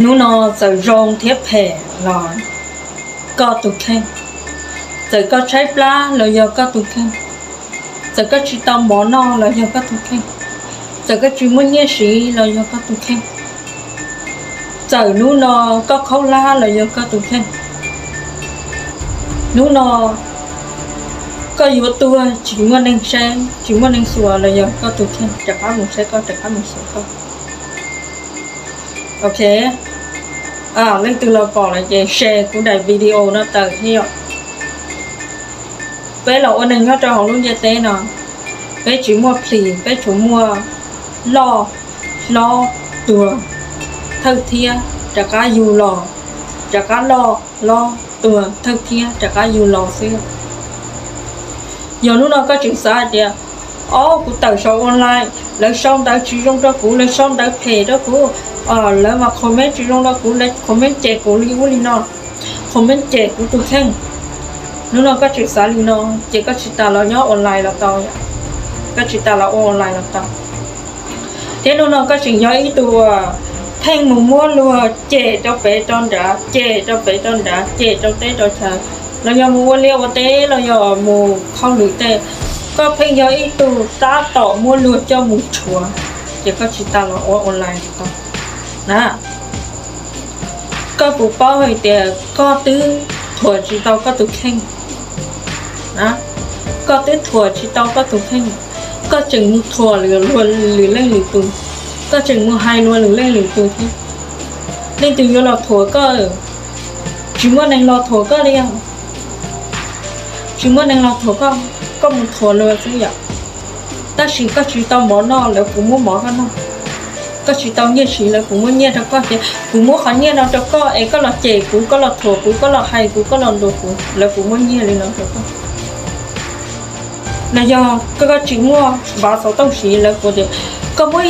Hnub no txawm zoo thiab phem los koj tus kheej. Txawm koj tshaib plab los yog koj tus kheej. Txawm koj tsis tau mov noj los yog koj tus kheej. Txawm koj tsis muaj nyiaj siv los yog koj tus kheej. Txawm hnub no koj khaub hlab los yog koj tus kheej. Hnub no koj yuav tuag tsis muaj neeg saib, tsis muaj neeg xyuas los yog koj tus kheej, rov qab mus saib koj, rov qab mus xyuas koj. Ok, leej twg los pom lawm ces share kuv daim video no tawm thiab yom. Peb los ua neeg nyob rau hauv lub ntiaj teb no, peb tsis muaj plis, peb tsuas muaj loj hlob tuag, thawj thiab rov qab yug los, rov qab loj hlob tuag, thawj thiab rov qab yug los xwb. Yog hnub no koj tseem xav hais tias, ob, kuv tawm saum online, lawv sau ntawv tsis zoo rau kuv, lawv sau ntawv phem rau kuv, lawv mas comment tsis zoo rau kuv, lawv comment cem kuv li ub li no, comment cem kuv tus kheej. Hnub no koj tseem xav li no ces koj tsis tas los nyob online los tau, koj tsis tas los ua online los tau. Thiab hnub no koj tseem yog ib tug pheej mus muab luag cem rau pem rau nrad, cem rau pem rau nrad, cem rau teb rau chaw, los yog mus ua liaj ua teb los yog mus qhauj lwm tej, koj pheej yog ib tug tab tom muab luag coj mus rhuav, ces koj tsis tas los ua online tau na. Koj puas paub hais tias koj twb thuam tsis tau koj tus kheej? Koj twb thuam tsis tau koj tus kheej, koj tseem mus thuam luag lwm leej lwm tus, koj tseem mus hais luag lwm leej lwm tus thiab. Leej twg yuav los thuam koj? Tsis muaj neeg los thuam koj li os. Tsis muaj neeg los thuam koj, koj mus thuam luag xwb yom. Tab sis koj tsis tau mov noj, lawv puas muab mov koj noj? Koj tsis tau nyiaj siv, lawv puas muab nyiaj rau koj? Ces kuv muab qhov nyiaj no rau koj es koj los cem kuv, koj los thuam kuv, koj los hais kuv, koj los ntuas kuv, lawv puas muab nyiaj li no rau koj? Los yog koj tsis muaj npav xov tooj siv, lawv puas tias, koj muab,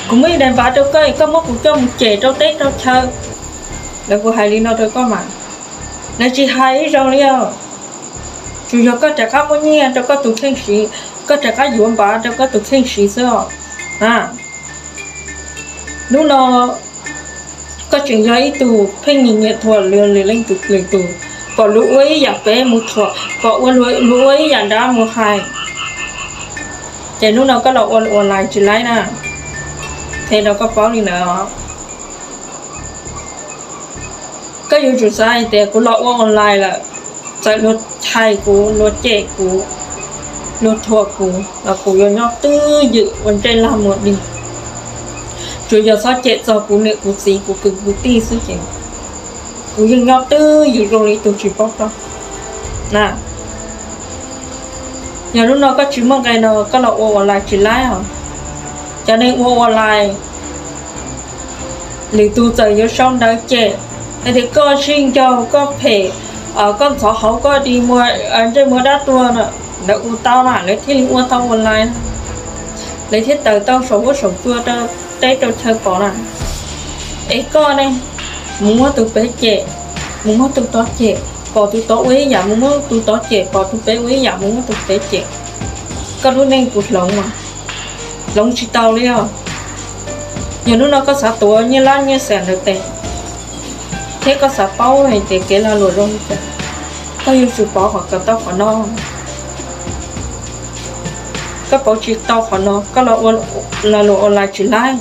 kuv muab ib daim npav rau koj es koj muab kuv coj mus cem rau teb rau chaw, lawv puas hais li no rau koj mas? Lawv tsis hais ib zaug li os. Tsuas yog koj rov qab muab nyiaj rau koj tus kheej siv, koj rov qab yuav npav rau koj tus kheej siv xwb os. Hnub no koj tseem yog ib tug pheej nyiam nyiam thuam luag lwm leej lwm tus, pom luag ua ib yam peb mus thuam, pom ua luag ua ib yam nrad mus hais, ces hnub no koj los ua online tsis laib na. Qhia rau koj paub li ntawd. Koj yuav tsum xav hais tias kuv los ua online lawm, txawm luag hais kuv, luag cem kuv, luag thuam kuv los kuv yuav nyob twj ywm ua ntsej lag muag dig. Tsuas yog txhob cem txog kuv niam kuv txiv kuv kwv kuv tij xwb ces kuv yeej nyob twj ywm zoo li tus tsis paub rau na. Yog hnub no koj tsis muaj nqe no koj los ua online tsis laib os. Cov neeg ua online, lwm tus txawm yuav sau ntawv cem hais tias koj sib ncaug, koj phem, koj ntxhov hauv, koj di muag ntsej muag dab tuag no, lawv ua tau na, lawv thiaj li ua tau online na, lawv thiaj tawm tau saum huab saum cua rau teb rau chaw pom na. Es koj ne, mus muab tus pem cem, mus muab tus tod cem, pom tus tod ua ib yam mus muab tus tod cem, pom tus pem ua ib yam mus muab tus pem cem. Koj lub neej puas hloov mas? Hloov tsis tau li os. Yog hnub no koj xav tuav nyiaj lab nyiaj xam ntawm tes, thiab koj xav paub hais tias kev lag luam zoo li cas, koj yuav tsum pauv kom tau qhov no. Koj pauv tsis tau qhov no koj los ua, lag luam online tsis laib.